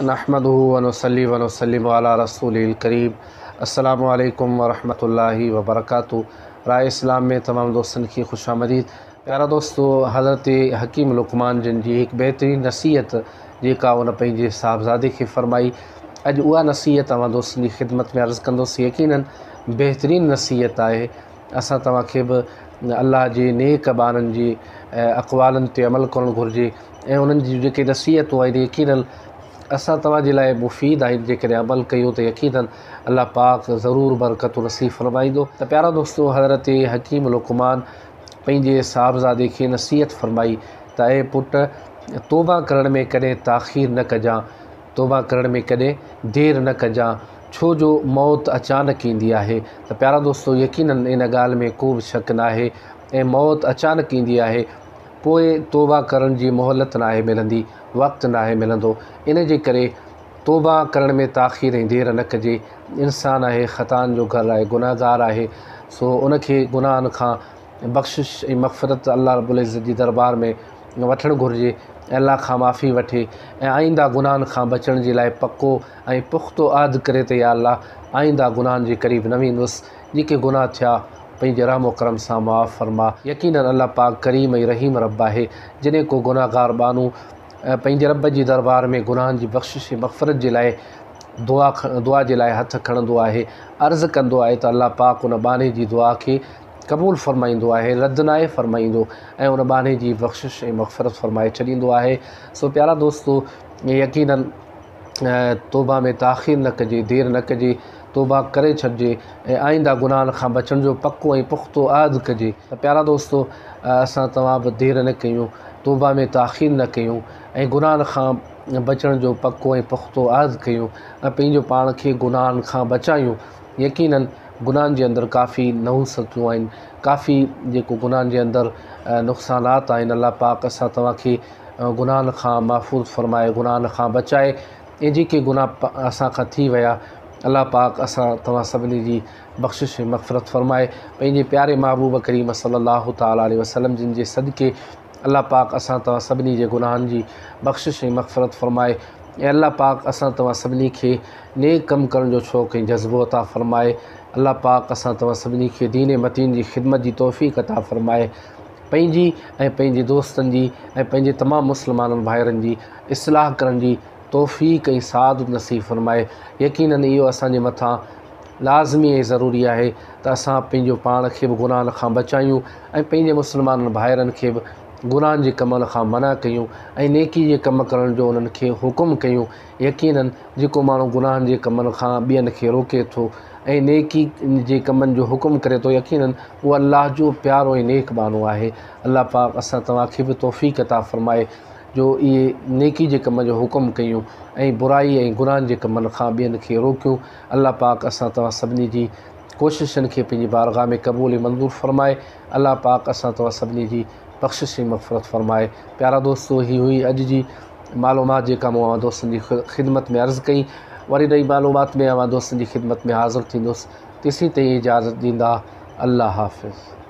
نحمده ونصلي ونسلم علي رسوله الڪريم السلام عليڪم ورحمة الله وبرڪاته راء اسلام ۾ تمام دوستن کي خوش آمديد. پيارا دوستو حضرت حڪيم لقمان جن جي هڪ بهترين نصيحت جيڪا ان پنهنجي صاحبزادي کي فرمائي اڄ اها نصيحت اوهان دوستن جي خدمت ۾ عرض ڪندس. يقيناً بهترين نصيحت آهي. اسان توهان کي به الله جي نيڪ ٻانهن جي اقوالن تي عمل ڪرڻ گهرجي ۽ انهن جون جيڪي نصيحتون آهن يقيناً اسان توهان جي لاء مفيد آهن. جيڪڏهن عمل ڪيون ته يقيناً الله پاڪ ضرور برڪتون نصيب فرمائيندو. ته پيارا دوستو حضرت حڪيم لقمان پنهنجي صاحبزادي کي نصيحت فرمائي ته اي پٽ توبه ڪرڻ ۾ ڪڏهن تاخير نه ڪجان، توبه ڪرڻ ۾ ڪڏهن دير نه ڪجان، ڇو جو موت اچانڪ ايندي آهي. ته پيارا دوستو يقيناً ان ڳالهه ۾ ڪو به شڪ ناهي ۽ موت اچانڪ ايندي آهي، پوء توبه ڪرڻ جي مهلت ناهي ملندي، وقت ناهي ملندو. ان جي ڪري توبه ڪرڻ ۾ تاخير ۽ دير نه ڪجي. انسان آهي، خطائن جو گهر آهي، گنهگار آهي، سو ان کي گناهن کان بخشش ۽ مغفرت الله رب العزت جي دربار ۾ وٺڻ گهرجي ۽ الله کان معافي وٺي ۽ آئنده گناهن کان بچڻ جي لاء پڪو ۽ پختو عهد ڪري ته يا الله آئنده گناهن جي قريب نه ويندس، جيڪي گناهه ٿيا پنهنجي رحم و ڪرم سان معاف فرما. يقيناً الله پاڪ ڪريم ۽ رحيم رب آهي. جڏهن ڪو گنهگار ٻانهو پنهنجي رب جي دربار ۾ گناهن جي بخشش ۽ مغفرت جي لاء دعا دعا جي لاء هٿ کڻندو آهي، عرض ڪندو آهي ته الله پاڪ ان ٻانهي جي دعا کي قبول فرمائيندو آهي، رد ناهي فرمائيندو ۽ ان ٻانهي جي بخشش ۽ مغفرت فرمائي ڇڏيندو آهي. سو پيارا دوستو يقيناً توبه ۾ تاخير نه ڪجي، دير نه ڪجي، توبه ڪري ڇڏجي ۽ آئنده گناهن کان بچڻ جو پڪو ۽ پختو عهد ڪجي. ته پيارا دوستو اسان توهان به دير نه ڪيون، توبه ۾ تاخير نه ڪيون ۽ گناهن کان بچڻ جو پڪو ۽ پختو عهد ڪيون ۽ پنهنجو پاڻ کي گناهن کان بچايون. يقيناً گناهن جي اندر ڪافي نحوستون آهن، ڪافي جيڪو گناهن جي اندر نقصانات آهن. الله پاڪ اسان توهان کي گناهن کان محفوظ فرمائي، گناهن کان بچائي ۽ جيڪي گناهه اسان کان ٿي ويا الله پاڪ اسان توهان سڀني جي بخشش ۽ مغفرت فرمائي. پنهنجي پياري محبوب ڪريم صلي الله تعالٰي عليه وسلم جن جي صدقي الله پاڪ اسان توهان سڀني جي گناهن جي بخشش ۽ مغفرت فرمائي ۽ الله پاڪ اسان توهان سڀني کي نيڪ ڪم ڪرڻ جو شوق ۽ جذبو عطا فرمائي. الله پاڪ اسان توهان سڀني کي دين متين جي خدمت جي توفيق عطا فرمائي. پنهنجي ۽ پنهنجي دوستن جي ۽ پنهنجي تمام مسلمانن ڀائرن جي اصلاح ڪرڻ جي توفيق ۽ سعادت نصيب فرمائي. يقيناً اهو اسان جي مٿان لازمي ۽ ضروري آهي ته اسان پنهنجو پاڻ کي به گناهن کان بچايون ۽ پنهنجي مسلمانن ڀائرن کي به گناهن جي ڪمن کان منع ڪيون ۽ نيڪي جي ڪم ڪرڻ جو انهن کي حڪم ڪيون. يقيناً جيڪو ماڻهو گناهن جي ڪمن کان ٻين کي روڪي ٿو ۽ نيڪي جي ڪمن جو حڪم ڪري ٿو يقيناً اهو الله جو پيارو ۽ نيڪ ٻانهو آهي. الله پاڪ اسان توهان کي به توفيق عطا فرمائي جو اهي نيڪي جي ڪم جو حڪم ڪيون ۽ برائي ۽ گناهن جي ڪمن کان ٻين کي روڪيون. الله پاڪ اسان توهان سڀني جي ڪوششن کي پنهنجي بارگاهه ۾ قبول ۽ منظور فرمائي. الله پاڪ اسان توهان سڀني جي بخشش ۽ مغفرت فرمائي. پيارا دوستو هي هئي اڄ جي معلومات جيڪا مون اوهان دوستن جي خدمت ۾ عرض ڪئي. وري نئين معلومات ۾ اوهان دوستن جي خدمت ۾ حاضر ٿيندس. تيسين تائين اجازت ڏيندا. الله حافظ.